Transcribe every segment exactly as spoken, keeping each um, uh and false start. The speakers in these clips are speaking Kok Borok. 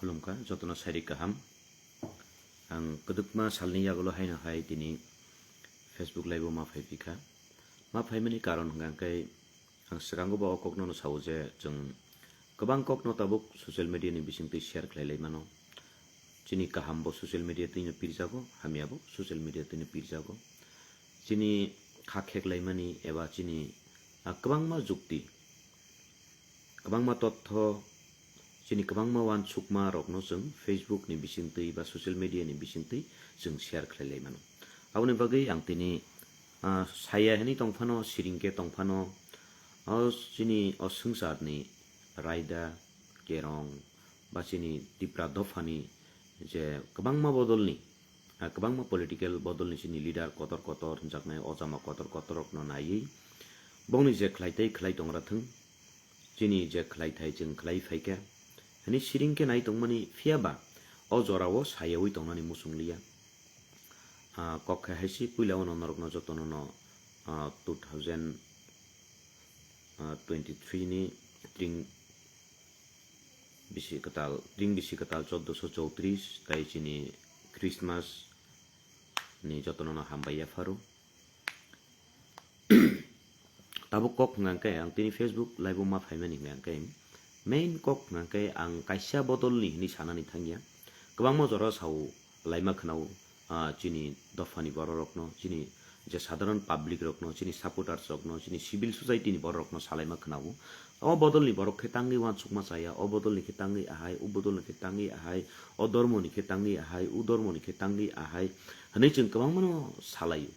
Khulumkha, jotono sari kaham. Ang kwdwkma salni yagulo haino hai tini Facebook live-o ma phai phikha. Ma phaimani karon hwnkha khe ang swkango bo o kokno no sao je chwng kwbang kokno tabuk social media ni bisingtwi share khlai lai mano. Chini kaham bo social media twino pirjago, hamya bo social media twino pirjago. Chini kha kheklaimani eba chini, ah, kwbangma jukti, kwbangma totho, chini kwbangma uansukma rokno chwng Facebook ni bisingtwi ba social media ni bisingtwi chwng share khlai lai mano. Aboni bagwi ang tini, ah, saya hwnwi tongphano, siring khe tongphano, o chini o swngcharni raida, kerong, ba chini Tipra dophani je kwbangma bodolni, ah, kwbangma political bodolni chini leader kotor kotor hwnjaknai, ojama kotor kotor rokno naiwi bongni je khlai tei khlai tongra thung, chini je khlai thai chwng khlai phaikha hwnwi siring khe nai tongmani, phiyaba o jorao sayawi tongnani muchung liya. Ah, kok khe hai se puila o norokno jotono no, ah, two thousand twenty three ni tring bisi kwtal, tring bisi kwtal choddoso chowtris tai chini Christmas ni jotono no hambai yapharo. Tabuk kok hwnka khe ang tini Facebook live o ma phaimani hwnka khe main kok hwnka khe ang kaisa bodolni hwnwi sanani thangya. Kwbangma jora sao laima khwnao, ah, chini dophani bororokno, chini je sadharan public rokno, chini supporters rokno, chini civil society ni bororokno salaima khwnao. O bodolni borok khe tangwi uansukma chaya, o bodolni khe tangwi ahai, o bodolni khe tangwi ahai, o dormoni khe tangwi ahai, u dormoni khe tangwi ahai hwnwi chwng kwbangmano salaio.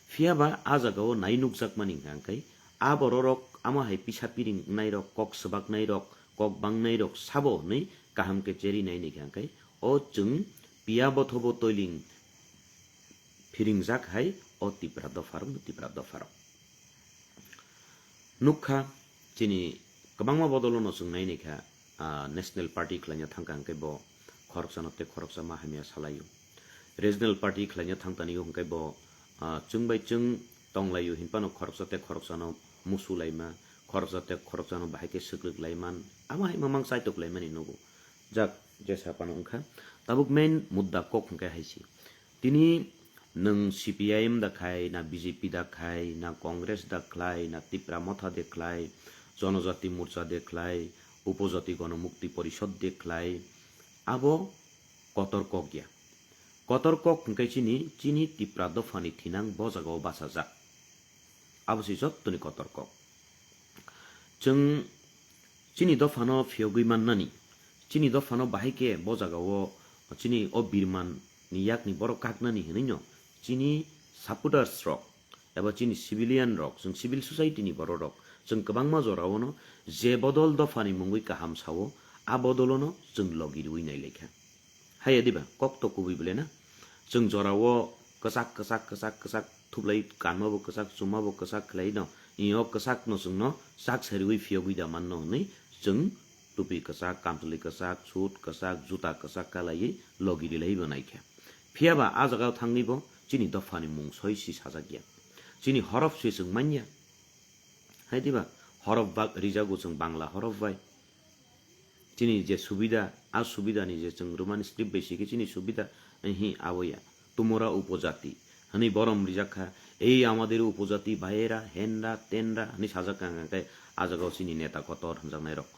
Phiyaba a jagao nai nukjakmani hwnka khe a bororok amo hai pisa piring wngnai rok, kok swbaknai rok, kok bangnai rok sabo hwnwi kaham khe cheri nai ni hwnka khe o chwng piya bothobo toiling phiringjak hai o Tipra dopharok, Tipra dopharok. Nukha chini kwbangma bodolono chwng nai naikha, ah, National Party khlaina thangkha hwnkhe bo khoroksano tei khoroksa ma hamya salaio. Regional Party khlaina thangtani hwnkhe bo, ah, chwng bai chwng tonglaio hinphano khoroksa tei khoroksano musu laima, khoroksa tei khoroksano bahai khe swkrwk laiman, amo hai mamang chaitok laimani nugo. Jak jesa phano wngkha. Tabuk main mudda kok hwnkhe hai se. Tini nwng C P I M da khai, na B J P da khai, na Congress da khlai, na Tipra Motha de khlai, Jonojati Morcha de khlai, Upojati Gonomukti Porishod de khlai, abo kotor kok ya. Kotor kok hwnkhe chini, chini Tipra dophani thinang bo jagao bachajak. Abo se jottoni kotor kok. Chwng chini dophano phiyogwi mannani, chini dophano bahai khe bo jagao chini o birman ni yakni borok kaknani hwnwi no chini supporters rok eba chini civilian rok, chwng civil society ni borok rok, chwng kwbangma jorao no je bodol dophani mungwi kaham sao, a bodolo no chwng logi rwui nai laikha. Haiya diba, kok to kubui bole na? Chwng jorao kwchak, kwchak, kwchak, kwchak thublai, kanma bo kwchak, chuma bo kwchak khlai no. Iyo kwchak no chwng no chak sariwi phiyogwi da man no hwnwi chwng tupi kwchak, kamchwlwi kwchak, suit kwchak, juta kwchak kalaiwi logi rilai bo naikha. Phiyaba a jagao thangwi bo chini dophani mung soi si sajak ya. Chini horof se chwng manya. Hai diba, horof bak rijago chwng Bangla horof bai. Chini je subida, a subida ni je chwng Roman script bai sikhe chini subida, hi abo ya. Tumora upojati. Hani borom rijak kha, "Ei amader upojati bhaiera, henra, tenra," hani sajak kha, hwnka khe a jagao chini neta kotor hwnjaknai rok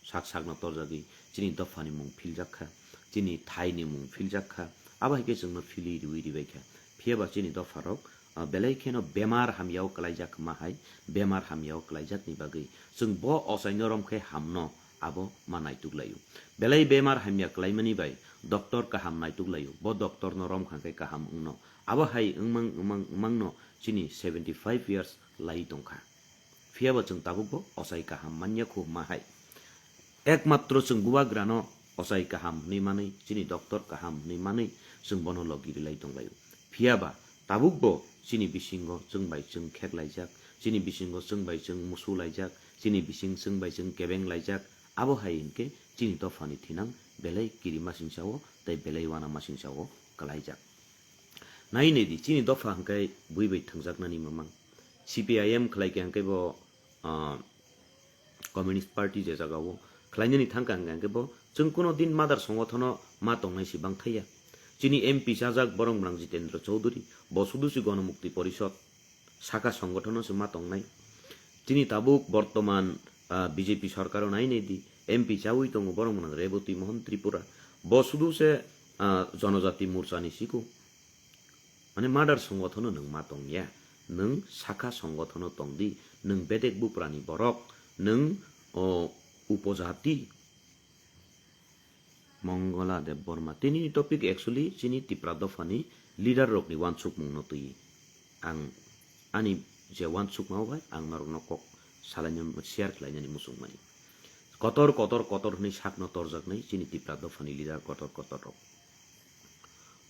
sak sakno torjagwi chini dophani mung philjak kha, chini thaini mung philjak kha, abo hai khe chwngno philwi riwi ribai kha. Phiyaba chini dopharok, ah, belai kheno bemar hamyao kwlaijak ma hai, bemar hamyao kwlaijakni bagwi chwng bo ochaino rom khe hamno abo ma naituk laio. Belai bemar hamya kwlaimani bai doctor kaham naituk laio, bo doctorno rom kha khe kaham wngno. Abo hai wngmang, wngmang, wngmangno chini seventy five years lai tongkha. Phiyaba chwng tabukbo ochai kaham manya kho ma hai. Ekmatro chwng bubagrano ochai kaham hwnwi manwi, chini doctor kaham hwnwi manwi chwng bono logi rilai tonglaio. Phiyaba tabukbo chini bisingo chwng bai chwng kheklaijak, chini bisingo chwng bai chwng musu laijak, chini bising chwng bai chwng kebeng laijak, abo hai hinkhe chini dophani thinang belai kirimasingsa-o tei belai uanamasingsa-o kwlaijak. Nai nai di, chini dopha hwnkhe bui bai thwngjaknani mamang. C P I M khlai khe hwnkhe bo, ah, Communist Party je jagao khlainani thangkha hwnkha hwnkhe bo chwng kuno din madar songothono ma tongnai si bang thaiya. Chini M P chajak borok mwnang Jitendra Chaudhary, bo sudu si Gonomukti Porishod saka songothono se ma tongnai. Chini tabuk bortoman, ah, B J P sorkaro nai nai di, M P chaui tongo borok mwnang Reboti Mohan Tripura, bo sudu se, ah, Jonojati Morchani siku. Mane madar songothono nwng ma tongya, nwng saka songothono tongdi, nwng bedek buprani borok, nwng, o, upojati. Monggola Debbarma. Tini ni topic actually chini Tipra dophani leader rokni wansukmungno twi. Ang ani je wansukma bai ang norokno kok salaini share khlainani muchungmani. Kotor, kotor, kotor hwnwi sakno torjaknai chini Tipra dophani leader kotor, kotor rok.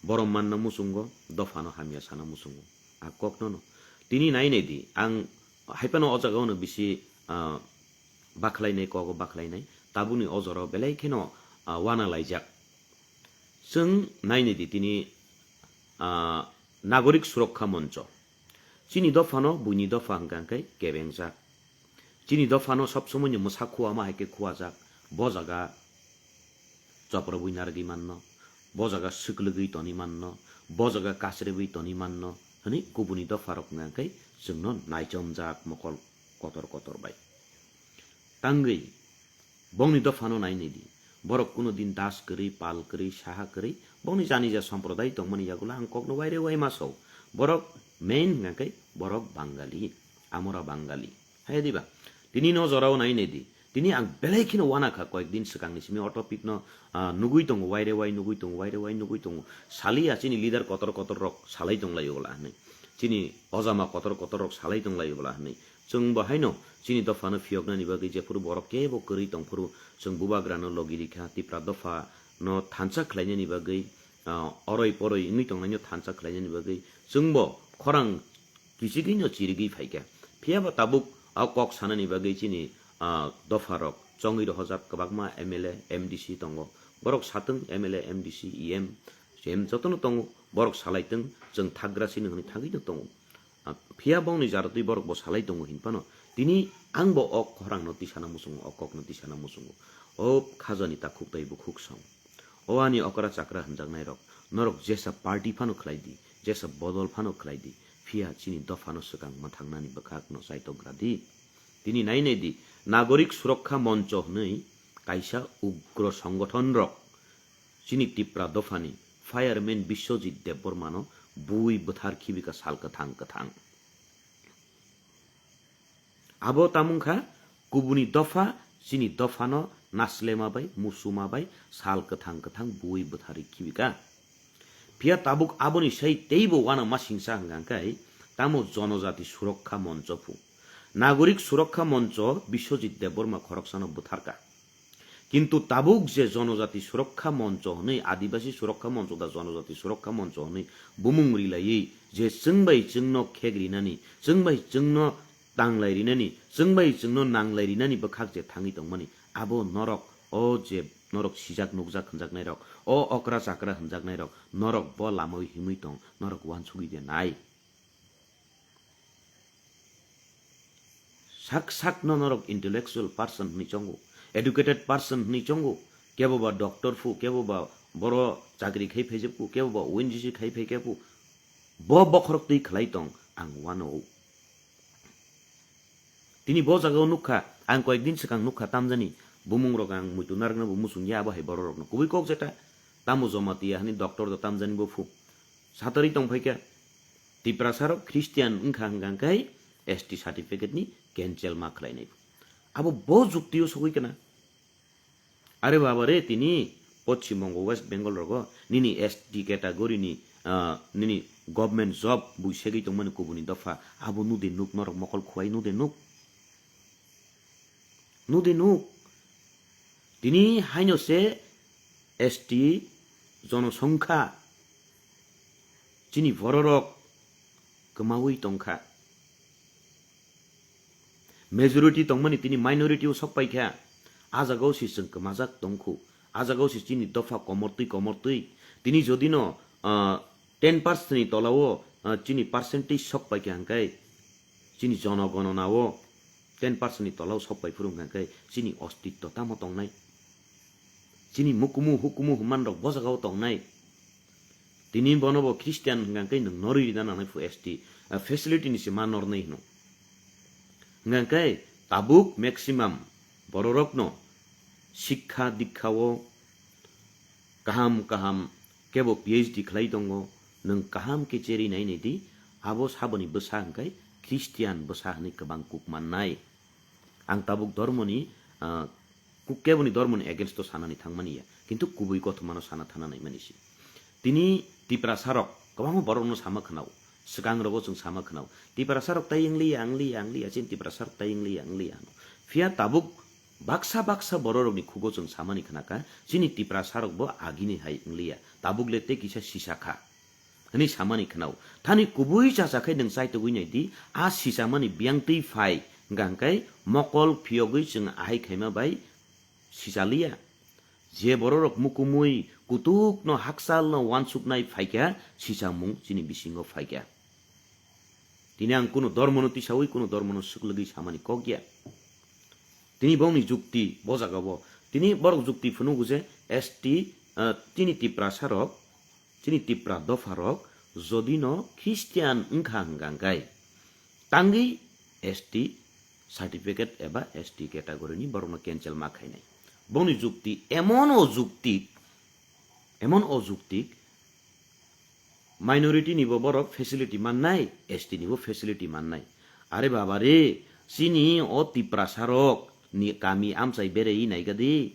Borom manna muchungo, dophano hamya sana muchungo. A kokno no. Tini nai nai di, ang hai phano o jagao no bisi, ah, bakhlainai, kogo bakhlainai. Tabukni o jorao belai kheno, ah, wana laijak. Chwng nai nai di tini, ah, Nagorik Surokha Moncho. Chini dophano buini dopha hwnkha hwnkhe kebengjak. Chini dophano sob somoino mwsa khua ma hai khe khuajak. Bo jaga choprobwi narwgwi manno, bo jaga swklwgwi toni manno, bo jaga kasrebwi toni manno hwnwi kubuni dopharok hwnkha hwnkhe chwngno naichomjak mokol kotor kotor bai. Tangwi bongni dophano nai nai di. Borok kuno din das kwrwi, pal kwrwi, saha kwrwi, bongni janija somprodai tongmani yagulo ang kokno waire wai ma sao. Borok main hwnkha khe borok Bangali, amora Bangali. Hai diba? Tini no jorao nai nai di. Tini ang belai kheno wana kha koyek din swkangni simi o topic no, ah, nugui tongo, waire wai nugui tongo, waire wai nugui tongo. Sali a chini leader kotor kotor rok salai tong lai ola hwnwi. Chini ojama kotor kotor rok salai tong lai ola hwnwi. Chwng bo haino chini dophano phiyoknani bagwi jephuru borok kebo kwrwi tongphuru chwng bubagrano logi rikha, Tipra dophano thansa khlainani bagwi, ah, oroi poroi wngwi tongnaino thansa khlainani bagwi chwngbo khorang kichigwino chirigwi phaikha. Phiyaba tabuk a kok sanani bagwi chini, ah, dopharok chongwi rohorjak kwbangma M L A, M D C tongo. Borok satwng M L A, M D C, E M, C M jotono tongo. Borok salaitwng, chwng thagra sino hwnwi thangwino tongo. Ah, phiya bongni jarotwi borok bo salai tongo hinphano, tini ang bo o khorangno tisana muchungo, o kokno tisana muchungo. O khajani takhuk tei bukhuk song. O ani okra chakra hwnjaknairok, norok jesa party phano khlai di, jesa bodol phano khlai di, phiya chini dophano swkang mwthangnani bwkhakno chaitogra di. Tini nai nai di, Nagorik Surokha Moncho hwnwi kaisa ugro songgothonrok chini Tipra dophani fireman Biswajit Debbarmano bui bwthar khibika sal kwthang kwthang. Abo tamung kha kubuni dopha chini dophano naslema bai, musuma bai sal kwthang kwthang bui bwtharwi khibika. Phiya tabuk aboni sai teibo uanama singsa hwnkha khe tamo Jonojati Surokha Moncho phu. Nagorik Surokha Moncho Biswajit Debbarma khoroksano bwtharka. Kintu tabuk je Jonojati Surokha Moncho hwnwi, Adibasi Surokha Moncho da Jonojati Surokha Moncho hwnwi bumung rilaiwi je chwng bai chwngno khek rinani, chwng bai chwngno tanglai rinani, chwng bai chwngno nanglai rinani bwkhak je thangwi tongmani, abo norok, o je norok sijak nukjak hwnjaknairok, o okra chakra hwnjaknairok, norok bo lamao himwi tong, norok uansugwi de nai. Sak sak no norok intellectual person hwnwi chongo, educated person hwnwi chongo, kebo ba doctor phu, kebo ba boro chakri khai phaijak phu, kebo ba O N G C khai phai khe phu, bo bokhorok twi khlai tong ang uanao. Tini bo jagao nukha, ang koyek din swkang nukha tamjani, bumung rok ang muitu narwkna bo muchung ya abo hai borok rokno. Kubui kok jeta, tamo Jamatia hani doctor da tamjani bo phu. Satari tong phai kha, Tiprasa rok Christian wngkha hwnkha hwnkhe S T certificate ni cancel ma khlai nai. Abo bo jukti o sogwi kana. Are baba re, tini Poschim Bongo, West Bengal rogo nini S T category ni, ah, nini government job bui segwi tongmani kubuni dopha, abo nude nuk, norok mokol khuai nude nuk. Nude nuk. Tini haino se S T jonosongkha chini bororok kwmaui tongkha. Majority tongmani tini minority o sok paikha. A jagao se chwng kwmajak tongkhu. A jagao se chini dopha komortwi komortwi. Tini jodi no, ah, ten percent ni tolao, ah, chini percentage sok paikha hwnkhe chini jonogononao ten percent ni tolao sok pai phuru hwnkha khe chini ostitto tamo tongnai? Chini mukumu hukumu hwnman rok bo jagao tongnai. Tini bono bo Christian hwnkha khe nwng norwi rina nangnai phu S T, ah, facility ni se ma nornai hwno. Hwnkha khe tabuk maximum bororokno sikha dikhao kaham kaham kebo P H D khlai tongo, nwng kaham khe cherwi nai nai di, abo saboni bwsa hwnkhe Christian bwsa hwnwi kwbang kuk mannai. Ang tabuk dormoni, ah, kuk keboni dormoni against o sanani thangmani ya, kintu kubui kothomano sana thana naimani se. Tini Tiprasa rok kwbangma borokno sama khwnao, swkang rogo chwng sama khwnao, Tiprasa rok tai wngliya, wngliya, wngliya, chini Tiprasa rok tai wngliya, wngliya hwno. Phiya tabuk baksa baksa bororokni khugo chwng samani khnakha, chini Tiprasa rokbo agini hai wngliya, tabuk le tei kisa sisa kha hwnwi samani khwnao. Thani kubui chacha khe nwng chaitogwi nai di, a sichamani biyang twi phai hwnkha hwnkhe mokol phiyogwi chwng ahai khaima bai sichaliya. Je bororok mukumui kutukno hakchalno uansuknai phaikha, sichamung chini bisingo phaikha. Tini ang kuno dormono tisawi, kuno dormono swklwgwi samani kok ya. Tini bongni jukti bo jagao. Tini borok jukti phunugo je S T, ah, tini Tiprasa rok, chini Tipra dopha rok, jodino Christian wngkha hwnkha hwnkhe, tangwi S T certificate eba S T category ni borokno cancel ma khainai. Bongni jukti emon o jukti, emon o jukti, minority ni bo borok facility mannai, S T ni bo facility mannai. Are baba re, chini o Tiprasa rok ni kami amchai berei naigadi.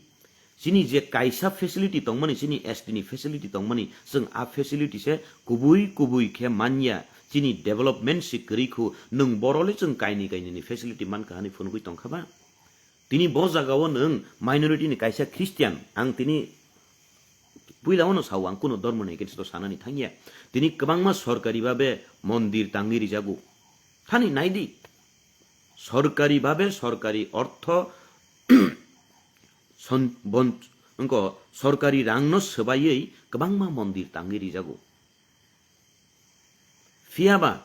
Chini je kaisa facility tongmani, chini S T ni facility tongmani, chwng a facility se kubui kubui khe manya. Chini development se kwrwi khu, nwng borole chwng kaini kaini ni facility mankha hwnwi phunugwi tongkha ba? Tini bo jagao nwng minority ni kaisa Christian, ang tini puila ono sao, ang kuno dormo ni against o sanani thangya. Tini kwbangma sorkari babe mondir tangwi rijago. Thani naidi, sorkari babe sorkari ortho son-, bon-, wngkho sorkari rangno swbaiwi kwbangma mondir tangwi rijago. Phiyaba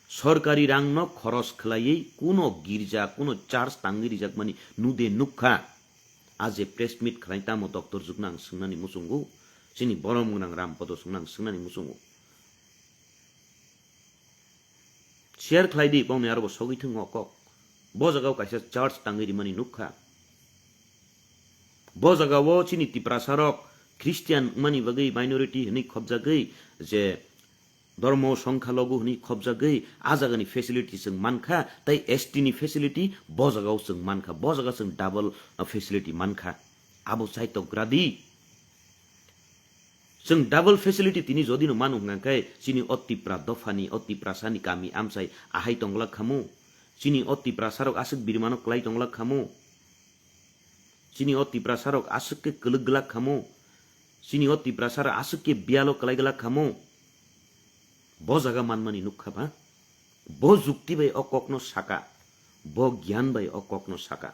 sorkari rangno khoros khwlaiwi kuno girja, kuno church tangwi rijakmani nude nukha. A je press meet khlai tamo doctor jukno ang swngnani muchungo, chini borom gwnang Rampodo songno ang swngnani muchungo. Share khlai di, bongni aro bo sogwi thwng o kok. Bo jagao kaisa church tangwi rimani nukha. Bo jagao chini Tiprasa rok Christian wngmani bagwi minority hwnwi khopjagwi je dormo songkha logu hwnwi khopjagwi a jagani facility chwng mankha, tei S T ni facility bo jagao chwng mankha, bo jaga chwng double, uh, facility mankha. Abo chaitok gradi. Chwng double facility tini jodi no manu hwnkha khe chini o Tipra dophani, o Tiprasani kami amchai ahai tonglak khamu. Chini o Tiprasa rok aswk birmano kwlai tonglak khamu. Chini o Tiprasa rok aswk khe kwlwk glak khamu. Chini o Tiprasa rok aswk khe biyalo kwlai glak khamu. Bo jaga manmani nukha ba? Bo jukti bai o kokno saka. Bo gyan bai o kokno saka.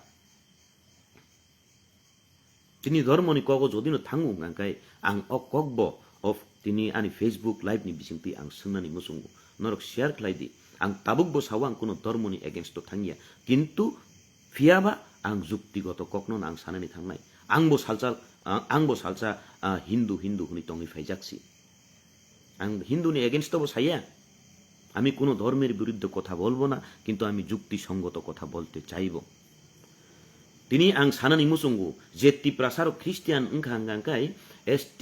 Tini dhormoni kogo jodi no thango hwnkha khe ang o kokbo o tini ani Facebook live ni bisingtwi ang swngnani muchungo. Norok share khlai di. Ang tabukbo sao ang kuno dhormoni against o thangya. Kintu phiyaba ang juktigoto kokno ang sanani thangnai. Angbo salsa, ah, angbo salsa, ah, Hindu, Hindu hwnwi tongwi phaijak si. Ang Hindu ni against o bo saya. আমি কোনো ধর্মের বিরুদ্ধে কথা বলবো না, কিন্তু আমি যুক্তিসঙ্গত কথা বলতে চাইব। Tini ang sanani muchungo je Tiprasa rok Christian wngkha hwnkha khe S T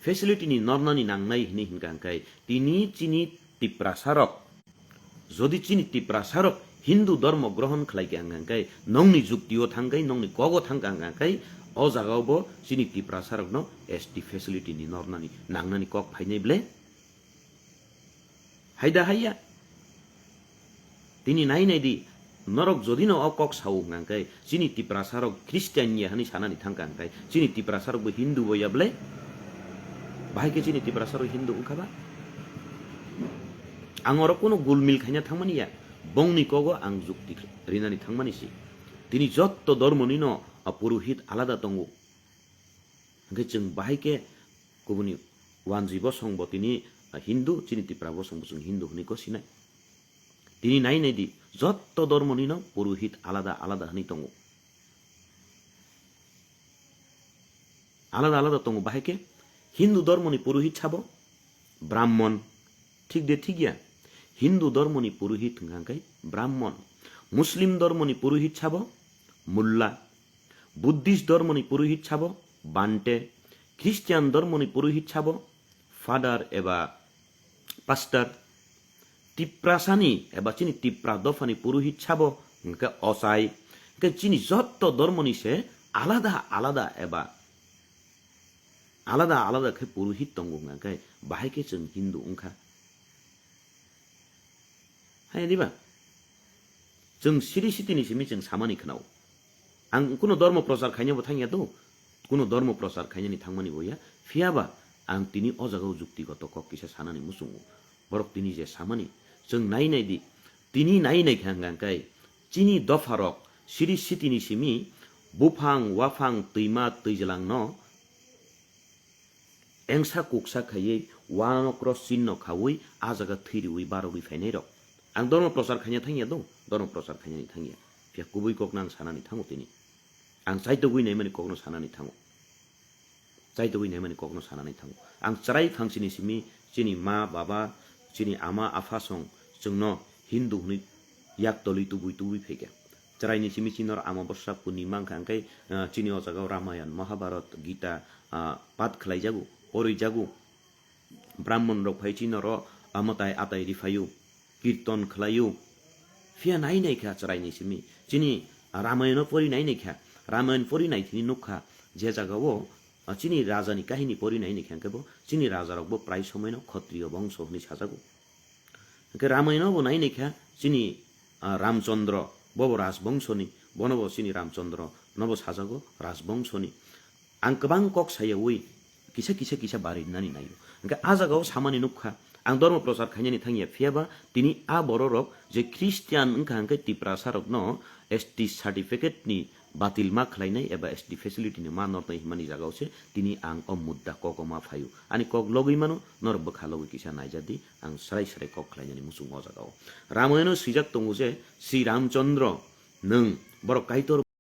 facility ni nornani nangnai hwnwi hwnkha khe tini chini Tiprasa rok, jodi chini Tiprasa rok Hindu dhormo grohon khlai kha hwnkha khe nongni jukti o thang khe, nongni kogo thang kha hwnkha khe o jaga o bo chini Tiprasa rokno S T facility ni nornani nangnani kok phainai ble? Haida haiya. Tini nai nai di, norok jodi no o kok sao hwnkha khe, chini Tiprasa rok Christian ya hwnwi sanani thangkha hwnkha khe, chini Tiprasa rok bo Hindu bo ya ble? Bahai khe chini Tiprasa rok Hindu wngkha ba? Ang oro kuno gulmil khaina thangmani ya, bongni kogo ang jukti rinani thangmani si. Tini jotto dhormoni no, a, purohit alada tongo. Hwnkhe chwng bahai khe kubuni wanjwi bosong bo tini, ah, Hindu, chini Tipra bosong bo chwng Hindu hwnwi gosinai. Tini nai nai di, jotto dormonino purohit alada alada hwnwi tongo. Alada alada tongo, bahai khe Hindu dormoni purohit sabo Brahmon, thik de thik ya? Hindu dormoni purohit hwnkha khe Brahmon, Muslim dormoni purohit sabo Mulla, Buddhist dormoni purohit sabo Bante, Christian dormoni purohit sabo Father eba Pastor, Tiprasani eba chini Tipra dophani purohit sabo hwnkhe ochai, hwnkhe chini jotto dormoni se alada alada eba alada alada khe purohit tongo hwnkhe bahai khe chwng Hindu wngkha. Hai diba? Chwng siri sitini simi chwng samani khwnao. Ang kuno dormo prochar khainabo thangya do, kuno dormo prochar khainani thangmani bo ya. Phiyaba ang tini o jagao juktigoto kok kisa sanani muchungo. Borok tini je samani, chwng nai nai di, tini nai nai kha hwnkha khe chini dopharok siri sitini simi buphang, waphang, twima, twijlangno engsa kuksa khaiwi wanokro chinno khaui a jaga thwi riui barogwi phainairok. Ang dormo prochar khaina thangya do, dormo prochar khainani thangya. Phiya kubui kokno ang sanani thango tini. Ang chaitogwi naimani kokno sanani thango. Chaitogwi naimani kokno sanani thango. Ang chwrai phangsini simi chini ma, baba, chini ama, apha song chwngno Hindu hwnwi yak tolwi tubui tubui phaikha. Chwraini simi chini oro Amabosya, Purnima wngkha, hwnkhe, ah, chini o jagao Ramayan, Mahabharat, Gita, ah, pat khlaijago, porijago. Brahmon rok phai chini oro, ah, mwtai atai riphaio, kirton khlaio. Phiya nai nai kha chwraini simi. Chini Ramayano pori nai nai kha. Ramayan pori nai thini nukha je jagao, ah, chini rajani kahini pori nai nai kha hwnkhe bo chini rajarokbo prai somoino Khotriyo bongso hwnwi sajago. Hwnkhe Ramayano bo nai nai kha chini, ah, Ramchandra, bobo Rajbongsoni, bono bo chini Ramchandra nobo sajago Rajbongsoni. Ang kwbang kok sayawi kisa kisa kisa barinani naio. Hwnkhe a jagao samani nukha, ang dormo prochar khainani thangya, phiyaba tini a bororok je Christian wngkha hwnkhe Tiprasarokno S T certificate ni batil ma khlainai eba S T facility ni ma nornai himani jagao se tini ang o mudda kogo ma phaio. Ani kok logwi mano, norok bwkha logwi kisa naijadi, ang srai srai kok khlainani muchungo o jagao. Ramayano swijak tongo je, Sri Ramchandra, nwng borok Kaitor